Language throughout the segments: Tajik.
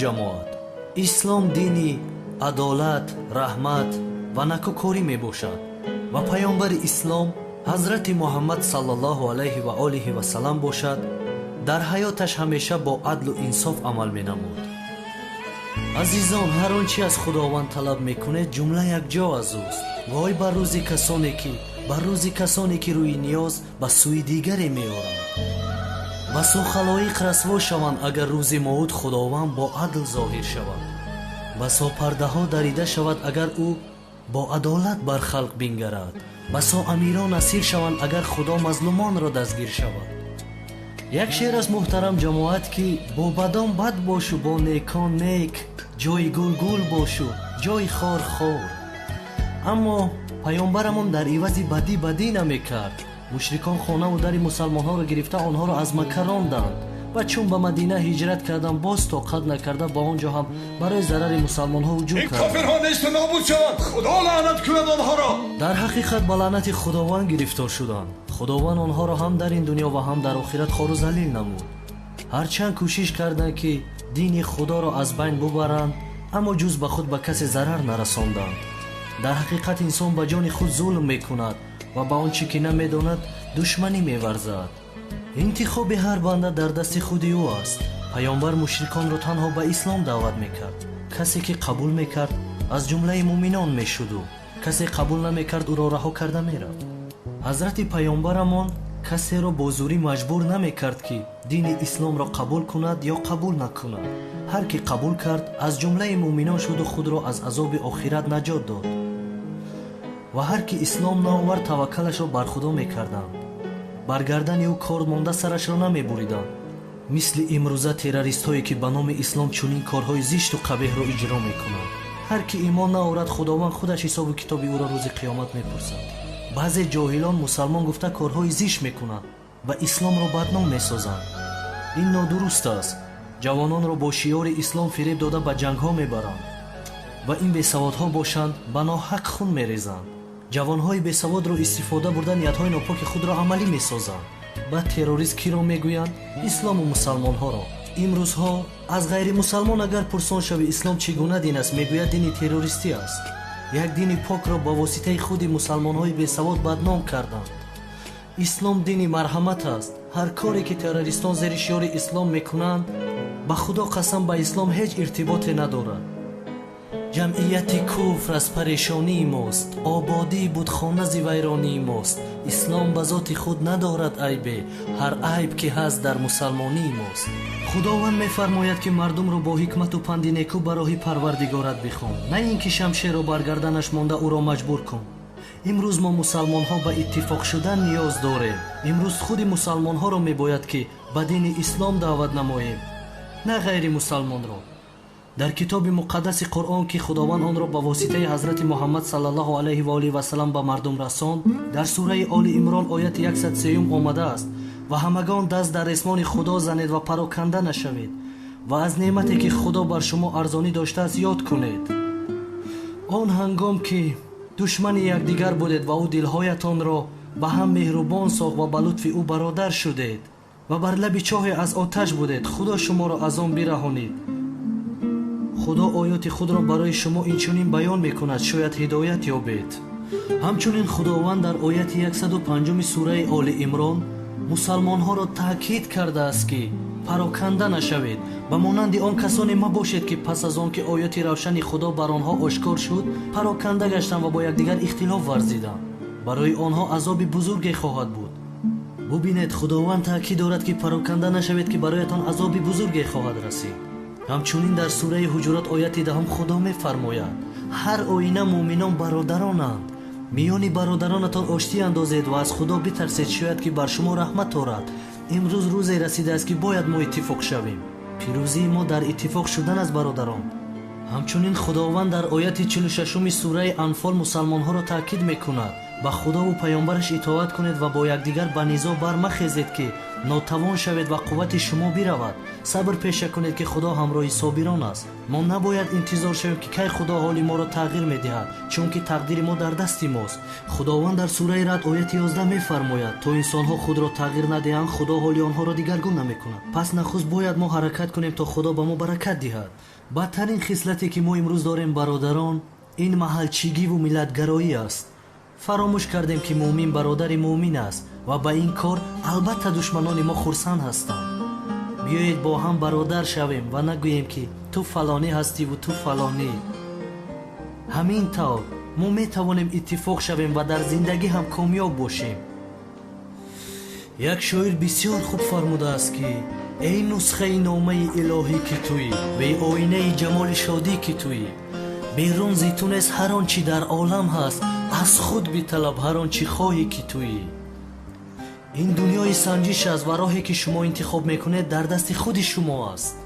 Ҷамоат, ислом дини адолат, раҳмат ва накӯкорӣ мебошад ва паёмбари ислом ҳазрати Муҳаммад саллаллоҳу алайҳи ва олиҳи васалам бошад, дар ҳаёташ ҳамеша бо адлу инсоф амал менамуд. Азизон, ҳар он чи аз Худованд талаб мекунед, ҷумла якҷо аз ӯст. Вой бар рӯзи касоне ки бар рӯзи касоне ки рӯи ниёз ба сӯи дигаре меоранд. Басо халоиқ расво шаванд, агар рӯзи мауд Худованд бо адл зоҳир шавад. Басо пардаҳо дарида шавад, агар ӯ бо адолат бар халқ бингарад. Басо амирон асир шаванд, агар Худо мазлумонро дастгир шавад. Як шеър аст, муҳтарам ҷамоат, ки бо бадон бад бошу, бо некон нек, ҷои гул гул бошу, ҷои хор хор. Аммо паёмбарамон дар ивази бадӣ бадӣ намекард. Мушрикон хонаву дари мусалмонҳоро гирифта, онҳоро аз Макка ронданд ва чун ба Мадина ҳиҷрат карданд, боз тоқат накарда, ба он ҷо ҳам барои зарари мусалмонҳо ҳуҷум Ин карданд. кофирҳо несту нобуд шаванд, Худо лаънат кунад онҳоро. Дар ҳақиқат ба лаънати Худованд гирифтор шуданд. Худованд онҳоро ҳам дар ин дунё ва ҳам дар охират хору залил намуд. Ҳарчанд кӯшиш карданд, ки дини Худоро аз байн бубаранд, аммо ҷуз ба худ ба касе зарар нарасонданд. Дар ҳақиқат инсон ба ҷони худ зулм мекунад ва ба он чӣ ки намедонад, душманӣ меварзад. Интихоби ҳар банда дар дасти худи ӯ аст. Паёмбар мушриконро танҳо ба ислом даъват мекард. Касе ки қабул мекард, аз ҷумлаи муъминон мешуду касе қабул намекард, ӯро раҳо карда мерафт. Ҳазрати паёмбарамон касеро бо зӯрӣ маҷбур намекард, ки дини исломро қабул кунад ё қабул накунад. Ҳар ки қабул кард, аз ҷумлаи муъминон шуду худро аз азоби охират наҷот дод ва ҳар ки ислом наовард, таваккалашро бар Худо мекарданд. Бар гардани ӯ кор монда, сарашро намебуриданд, мисли имрӯза террористҳое, ки ба номи ислом чунин корҳои зишту қабеҳро иҷро мекунанд. Ҳар ки имон наорад, Худованд худаш ҳисобу китоби ӯро рӯзи қиёмат мепурсад. Баъзе ҷоҳилон мусалмон гуфта корҳои зишт мекунанд ва исломро бадном месозанд. Ин нодуруст аст. Ҷавононро бо шиёри ислом фиреб дода, ба ҷангҳо мебаранд ва ин бесаводҳо бошанд, ба ноҳақ хун мерезанд. Ҷавонҳои бесаводро истифода бурда, ниятҳои нопоки худро амалӣ месозанд. Баъд террорист киро мегӯянд? Ислому мусалмонҳоро. Имрӯзҳо аз ғайримусалмон агар пурсон шавӣ, ислом чӣ гуна дин аст, мегӯяд, дини террористӣ аст. Як дини покро ба воситаи худи мусалмонҳои бесавод бадном карданд. Ислом дини марҳамат аст. Ҳар коре ки террористон зери шиёри ислом мекунанд, ба Худо қасам, ба ислом ҳеҷ иртиботе надорад. Ҷамъияти куфр аз парешонии мост, ободии будхона зи вайронии мост. Ислом ба зоти худ надорад айбе, ҳар айб ки ҳаст, дар мусалмонии мост. Худованд мефармояд, ки мардумро бо ҳикмату панди некӯ ба роҳи Парвардигорат бихон, на ин ки шамшерро бар гарданаш монда, ӯро маҷбур кун. Имрӯз мо мусалмонҳо ба иттифоқ шудан ниёз дорем. Имрӯз худи мусалмонҳоро мебояд, ки ба дини ислом даъват намоем, на ғайримусалмонро. Дар китоби муқаддаси Қуръон, ки Худованд онро ба воситаи ҳазрати Муҳаммад саллаллоҳу алайҳи ва олиҳи васалам ба мардум расонд, дар сураи Оли Имрон, ояти 103 омадааст: «Ва ҳамагон даст дар ресмони Худо занед ва пароканда нашавед ва аз неъмате, ки Худо бар шумо арзонӣ доштааст, ёд кунед. Он ҳангом ки душмани якдигар будед ва ӯ дилҳоятонро ба ҳам меҳрубон сохт ва ба лутфи ӯ бародар шудед ва бар лаби чоҳе аз оташ будед, Худо шуморо аз он бираҳонид. Худо оёти худро барои шумо инчунин баён мекунад, шояд ҳидоят ёбед». Ҳамчунин Худованд дар ояти 105 сураи Оли Имрон мусалмонҳоро таъкид кардааст, ки пароканда нашавед, ба монанди он касоне мабошед, ки пас аз он ки ояти равшани Худо бар онҳо ошкор шуд, пароканда гаштанд ва бо якдигар ихтилоф варзиданд. Барои онҳо азоби бузурге хоҳад буд. Бубинед, Худованд таъкид дорад, ки пароканда нашавед, ки бароятон азоби бузурге хоҳад расид. Ҳамчунин дар сураи Ҳуҷурот, ояти 10, Худо мефармояд: «Ҳар оина муъминон бародаронанд. Миёни бародаронатон оштӣ андозед ва аз Худо битарсед, шояд ки бар шумо раҳмат орад». Имрӯз рӯзе расидааст, ки бояд мо иттифоқ шавем. Пирӯзии мо дар иттифоқ шудан аст, бародарон. Ҳамчунин Худованд дар ояти 46-уми сураи Анфол мусалмонҳоро таъкид мекунад. Ба Худову паёмбараш итоат кунед ва бо якдигар ба низоъ бармахезед, ки нотавон шавед ва қуввати шумо биравад. Сабр пеша кунед, ки Худо ҳамроҳи собирон аст. Мо набояд интизор шавем, ки кай Худо ҳоли моро тағйир медиҳад, чунки тақдири мо дар дасти мост. Худованд дар сураи Рад ояти 11 мефармояд: то инсонҳо худро тағйир надиҳанд, Худо ҳоли онҳоро дигаргун намекунад. Пас нахуст бояд мо ҳаракат кунем, то Худо ба мо баракат диҳад. Бадтарин хислате, ки мо имрӯз дорем, бародарон, ин маҳалчигиву миллатгароӣ аст. Фаромӯш кардем, ки муъмин бародари муъмин аст ва ба ин кор албатта душманони мо хурсанд ҳастанд. Биёед бо ҳам бародар шавем ва нагӯем, ки ту фалонӣ ҳастиву ту фалонӣ. Ҳамин тавр мо метавонем иттифоқ шавем ва дар зиндагӣ ҳам комёб бошем. Як шоир бисёр хуб фармудааст, ки эй нусхаи номаи илоҳӣ, ки туӣ, беоинаи ҷамоли шодӣ, ки туӣ, берун зи ту нест ҳар он чӣ дар олам ҳаст, аз худ биталаб ҳар он чӣ хоҳӣ, ки туӣ. Ин дунёи санҷиш аст ва роҳе, ки шумо интихоб мекунед, дар дасти худи шумо аст.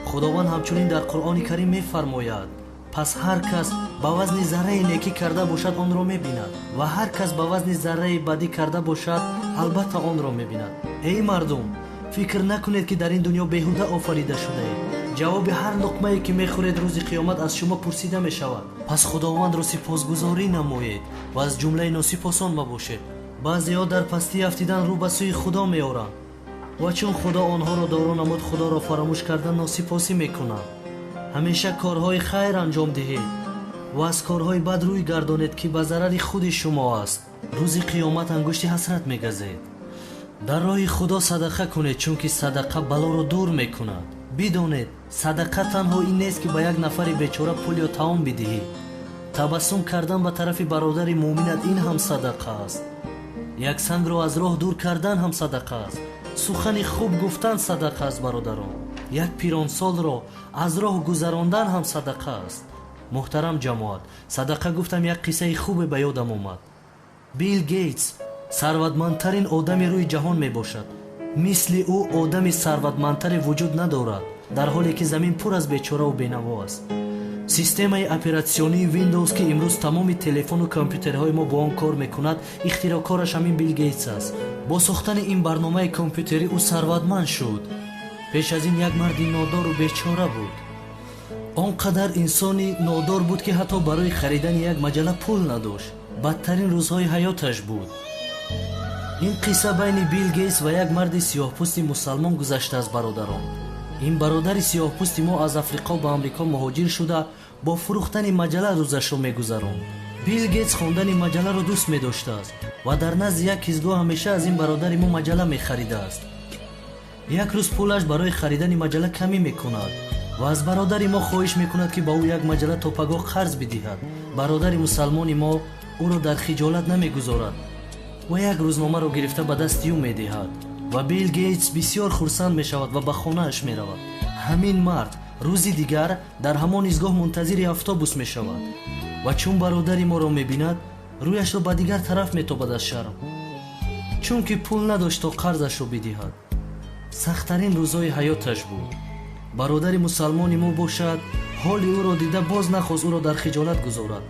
Худованд ҳамчунин дар Қуръони Карим мефармояд: пас ҳар кас ба вазни зарраи некӣ карда бошад, онро мебинад, ва ҳар кас ба вазни зарраи бадӣ карда бошад, албатта онро мебинад. Эй мардум, фикр накунед, ки дар ин дунё беҳуда офарида шудаед. Ҷавоби ҳар луқмае, ки мехӯред, рӯзи қиёмат аз шумо пурсида мешавад. Пас Худовандро сипосгузорӣ намоед ва аз ҷумлаи носипосон мабошед. Баъзеҳо дар пастӣ афтидан рӯ ба сӯи Худо меоранд ва чун Худо онҳоро доро намуд, Худоро фаромӯш карда носипосӣ мекунанд. Ҳамеша корҳои хайр анҷом диҳед ва аз корҳои бад рӯй гардонед, ки ба зарари худи шумо аст. Рӯзи қиёмат ангушти ҳасрат мегазед. Дар роҳи Худо садақа кунед, чунки садақа балоро дур мекунад. Бидонед, садақа танҳо ин нест, ки ба як нафари бечора пул ё таом бидиҳӣ. Табассум кардан ба тарафи бародари муъминат ин ҳам садақа аст. Як сангро аз роҳ дур кардан ҳам садақа аст. Сухани хуб гуфтан садақа аст, бародарон. Як пиронсолро аз роҳ гузарондан ҳам садақа аст. Муҳтарам ҷамоат, садақа гуфтам, як қиссаи хубе ба ёдам омад. Билл Гейтс сарватмандтарин одами рӯи ҷаҳон мебошад. Мисли ӯ одами сарватмандтаре вуҷуд надорад, дар ҳоле ки замин пур аз бечораву бенаво аст. Системаи оператсионии Windows, ки имрӯз тамоми телефону компютерҳои мо бо он кор мекунад, ихтироъкораш ҳамин Билл Гейтс аст. Бо сохтани ин барномаи компютерӣ ӯ сарватманд шуд. Пеш аз ин як марди нодору бечора буд. Он қадар инсони нодор буд, ки ҳатто барои харидани як маҷалла пул надошт. Бадтарин рӯзҳои ҳаёташ буд. Ин қисса байни Билл Гейтс ва як марди сиёҳпӯсти мусалмон гузаштааст, бародарон. Ин бародари сиёҳпӯсти мо аз Африқо ба Амрико муҳоҷир шуда, бо фурӯхтани маҷалла рӯзашро мегузаронд. Билл Гейтс хондани маҷалларо дӯст медоштааст ва дар назди як ҳизгоҳ ҳамеша аз ин бародари мо маҷалла мехаридааст. Як рӯз пулаш барои харидани маҷалла камӣ мекунад ва аз бародари мо хоҳиш мекунад, ки ба ӯ як маҷалла то пагоҳ қарз бидиҳад. Бародари мусалмони мо ӯро дар хиҷолат намегузорад ва як рӯзномаро гирифта ба дасти ӯ медиҳад ва Билл Гейтс бисёр хурсанд мешавад ва ба хонааш меравад. Ҳамин мард рӯзи дигар дар ҳамон изгоҳ мунтазири автобус мешавад ва чун бародари моро мебинад, рӯяшро ба дигар тараф метобад аз шарм, чунки пул надошт, то қарзашро бидиҳад. Сахттарин рӯзҳои ҳаёташ буд. Бародари мусалмони мо бошад, ҳоли ӯро дида, боз нахост ӯро дар хиҷолат гузорад.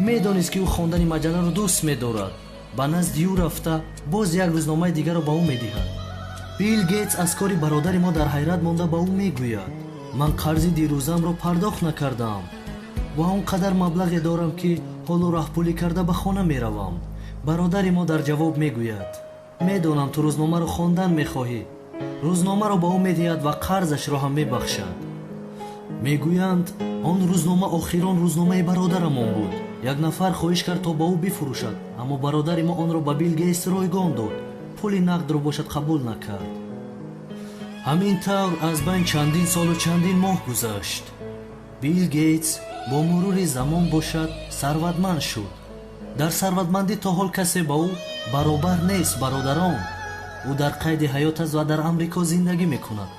Медонист, ки ӯ хондани маҷалларо дӯст медорад. Ба назди ӯ рафта, боз як рӯзномаи дигарро ба ӯ медиҳад. Билл Гейтс аз кори бародари мо дар ҳайрат монда, ба ӯ мегӯяд: ман қарзи дирӯзамро пардохт накардаам ва он қадар маблағе дорам, ки ҳоло раҳпулӣ карда ба хона меравам. Бародари мо дар ҷавоб мегӯяд: медонам, ту рӯзномаро хондан мехоҳӣ. Рӯзномаро ба ӯ медиҳад ва қарзашро ҳам мебахшад. Мегӯянд, он рӯзнома охирон рӯзномаи бародарамон буд. Як нафар хоҳиш кард, то ба ӯ бифурӯшад, аммо бародари мо онро ба Билл Гейтс ройгон дод, пули нақдро бошад қабул накард. Ҳамин тавр аз байн чандин солу чандин моҳ гузашт. Билл Гейтс бо мурури замон бошад сарватманд шуд. Дар сарватмандӣ то ҳол касе ба ӯ баробар нест, бародарон. Ӯ дар қайди ҳаёт аст ва дар Амрико зиндагӣ мекунад.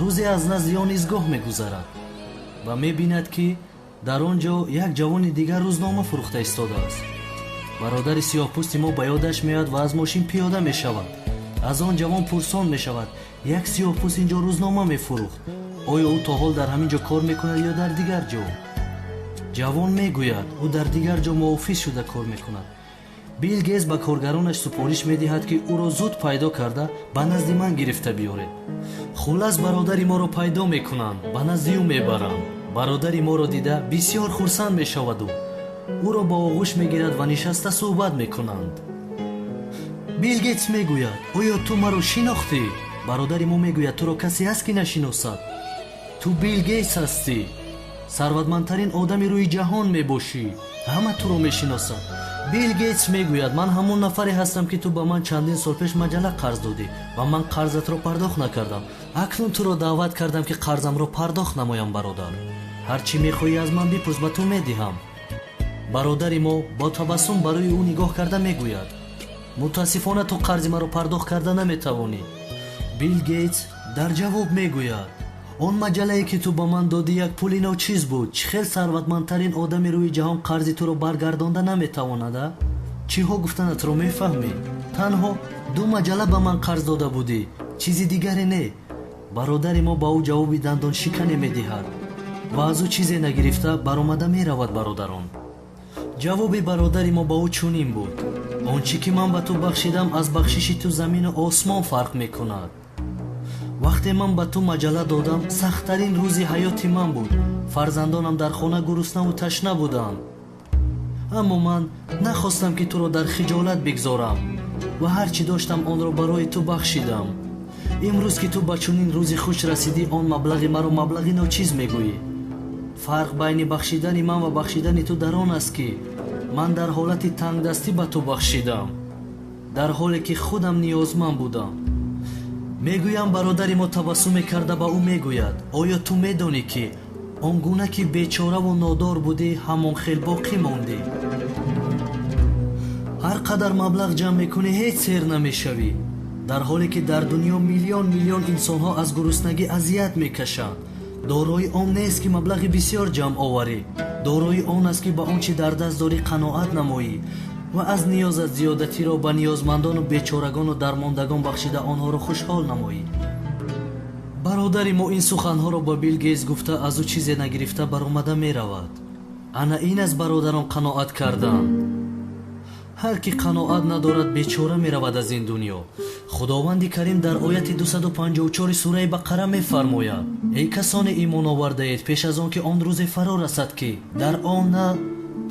Рӯзе аз назди он изгоҳ мегузарад ва мебинад, ки дар он ҷо як ҷавони дигар рӯзнома фурӯхта истодааст. Бародари сиёҳпӯсти мо ба ёдаш меояд ва аз мошин пиёда мешавад. Аз он ҷавон пурсон мешавад: як сиёҳпӯст ин ҷо рӯзнома мефурӯхт, оё ӯ то ҳол дар ҳамин ҷо кор мекунад ё дар дигар ҷо? Ҷавон мегӯяд, ӯ дар дигар ҷо муофиз шуда кор мекунад. Билл Гейтс ба коргаронаш супориш медиҳад, ки ӯро зуд пайдо карда ба назди ман гирифта биёред. Хуллас, бародари моро пайдо мекунанд, ба назди ӯ мебаранд. Бародари моро дида бисёр хурсанд мешаваду ӯро ба оғӯш мегирад ва нишаста суҳбат мекунанд. Билл Гейтс мегӯяд: оё ту маро шинохтӣ? Бародари мо мегӯяд: туро касе ҳаст, ки нашиносад? Ту Билл Гейтс ҳастӣ, сарватмандтарин одами рӯи ҷаҳон мебошӣ, ҳама туро мешиносад. Билл Гейтс мегӯяд: ман ҳамон нафаре ҳастам, ки ту ба ман чандин сол пеш маҷалла қарз додӣ ва ман қарзатро пардохт накардам. Акнун туро даъват кардам, ки қарзамро пардохт намоям. Бародар, ҳар чӣ мехоҳӣ аз ман бипурс, ба ту медиҳам. Бародари мо бо табассум барои ӯ нигоҳ карда мегӯяд: мутаассифона, ту қарзи маро пардохт карда наметавонӣ. Билл Гейтс дар ҷавоб мегӯяд: он маҷаллае, ки ту ба ман додӣ, як пули ночиз буд. Чӣ хел сарватмандтарин одами рӯи ҷаҳон қарзи туро баргардонда наметавонад? А чиҳо гуфтанатро мефаҳмӣ? Танҳо ду маҷалла ба ман қарз дода будӣ, чизи дигаре не. Бародари мо ба ӯ ҷавоби дандоншикане медиҳад ва аз ӯ чизе нагирифта баромада меравад. Бародарон, ҷавоби бародари мо ба ӯ чунин буд: он чӣ ки ман ба ту бахшидам, аз бахшиши ту замину осмон фарқ мекунад. Вақте ман ба ту маҷалла додам, сахттарин рӯзи ҳаёти ман буд. Фарзандонам дар хона гуруснаву ташна буданд, аммо ман нахостам, ки туро дар хиҷолат бигзорам ва ҳар чӣ доштам, онро барои ту бахшидам. Имрӯз, ки ту ба чунин рӯзи хуш расидӣ, он маблағи маро маблағи ночиз мегӯӣ. Фарқ байни бахшидани ман ва бахшидани ту дар он аст, ки ман дар ҳолати тангдастӣ ба ту бахшидам, дар ҳоле ки худам ниёзманд будам. Мегӯям, бародари мо табассуме карда ба ӯ мегӯяд: оё ту медонӣ, ки он гуна ки бечораву нодор будӣ, ҳамон хел боқӣ мондӣ? Ҳар қадар маблағ ҷамъ мекунӣ, ҳеҷ сер намешавӣ, дар ҳоле ки дар дунё миллион миллион инсонҳо аз гуруснагӣ азият мекашанд. Дорои он нест, ки маблағи бисёр ҷамъ оварӣ. Дорои он аст, ки ба он чӣ дар даст дорӣ қаноат намоӣ ва аз ниёзат зиёдатиро ба ниёзмандону бечорагону дармондагон бахшида, онҳоро хушҳол намоӣ. Бародари мо ин суханҳоро ба Билл Гейтс гуфта, аз ӯ чизе нагирифта баромада меравад. Ана ин аз, бародарон, қаноат кардан. Ҳар ки қаноат надорад, бечора меравад аз ин дунё. Худованди Карим дар ояти 254 сураи Бақара мефармояд: эй касоне имон овардаед, пеш аз он ки он рӯзе фаро расад, ки дар он на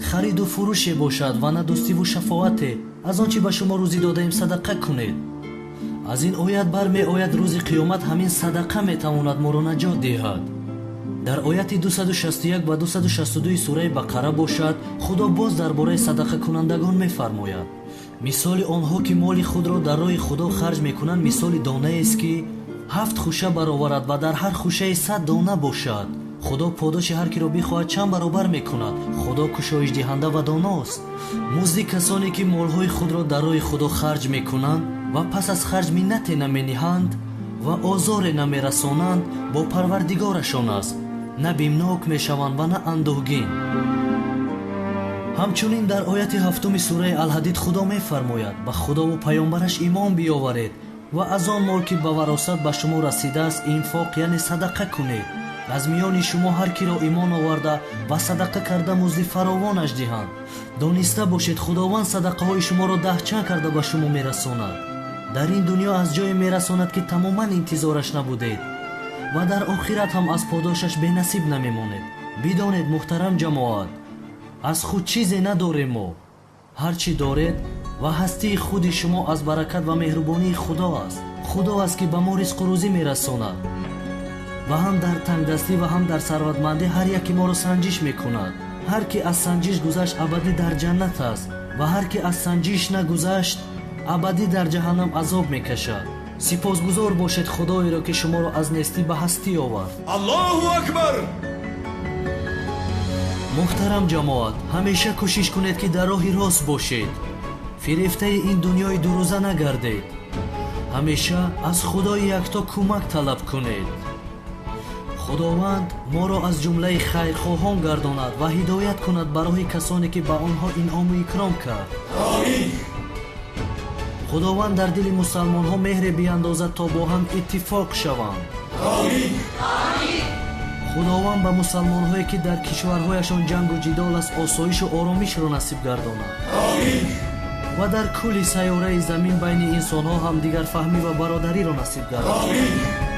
хариду фурӯше бошад ва на дӯстиву шафоате, аз он чӣ ба шумо рӯзӣ додаем садақа кунед. Аз ин оят бармеояд, рӯзи қиёмат ҳамин садақа метавонад моро наҷот диҳад. Дар ояти 261 ва 262 сураи Бақара бошад, Худо боз дар бораи садақакунандагон мефармояд: мисоли онҳо, ки моли худро дар роҳи Худо харҷ мекунанд, мисоли донаест, ки ҳафт хуша бароварад ва дар ҳар хушаи 100 дона бошад. Худо подоши ҳар киро бихоҳад чанд баробар мекунад. Худо кушоишдиҳанда ва доност. Музди касоне, ки молҳои худро дар роҳи Худо харҷ мекунанд ва пас аз харҷ миннате намениҳанд ва озоре намерасонанд, бо Парвардигорашон аст. На бимнок мешаванд ва на андӯҳгин. Ҳамчунин дар ояти ҳафтуми сураи Алҳадид Худо мефармояд: ба Худову паёмбараш имон биёваред ва аз он мол, ки ба варосат ба шумо расидааст, инфоқ, яъне садақа кунед. Аз миёни шумо ҳар киро имон оварда ва садақа карда, музди фаровонаш диҳанд. Дониста бошед, Худованд садақаҳои шуморо даҳчанд карда ба шумо мерасонад. Дар ин дунё аз ҷое мерасонад, ки тамоман интизораш набудед, ва дар охират ҳам аз подошаш бенасиб намемонед. Бидонед, муҳтарам ҷамоат, аз худ чизе надорем мо. Ҳар чӣ доред ва ҳастии худи шумо аз баракат ва меҳрубонии Худо аст. Худо аст, ки ба мо ризқу рӯзӣ мерасонад ва ҳам дар тангдастӣ ва ҳам дар сарватмандӣ ҳар яке моро санҷиш мекунад. Ҳар ки аз санҷиш гузашт, абадӣ дар ҷаннат аст ва ҳар ки аз санҷиш нагузашт, абадӣ дар ҷаҳаннам азоб мекашад. Сипосгузор бошед Худоеро, ки шуморо аз нестӣ ба ҳастӣ овард. Аллоҳу акбар! Муҳтарам ҷамоат, ҳамеша кӯшиш кунед, ки дар роҳи рост бошед, фирефтаи ин дунёи дурӯза нагардед. Ҳамеша аз Худои Якто кӯмак талаб кунед. Худованд моро аз ҷумлаи хайрхоҳон гардонад ва ҳидоят кунад ба роҳи касоне, ки ба онҳо инъому икром кард. Омин. Худованд дар дили мусалмонҳо меҳре биандозад, то бо ҳам иттифоқ шаванд. Омин. Худованд ба мусалмонҳое, ки дар кишварҳояшон ҷангу ҷидол аст, осоишу оромишро насиб гардонад. Омин. Ва дар кулли сайёраи замин байни инсонҳо ҳамдигарфаҳмӣ ва бародариро насиб гардон. Омин.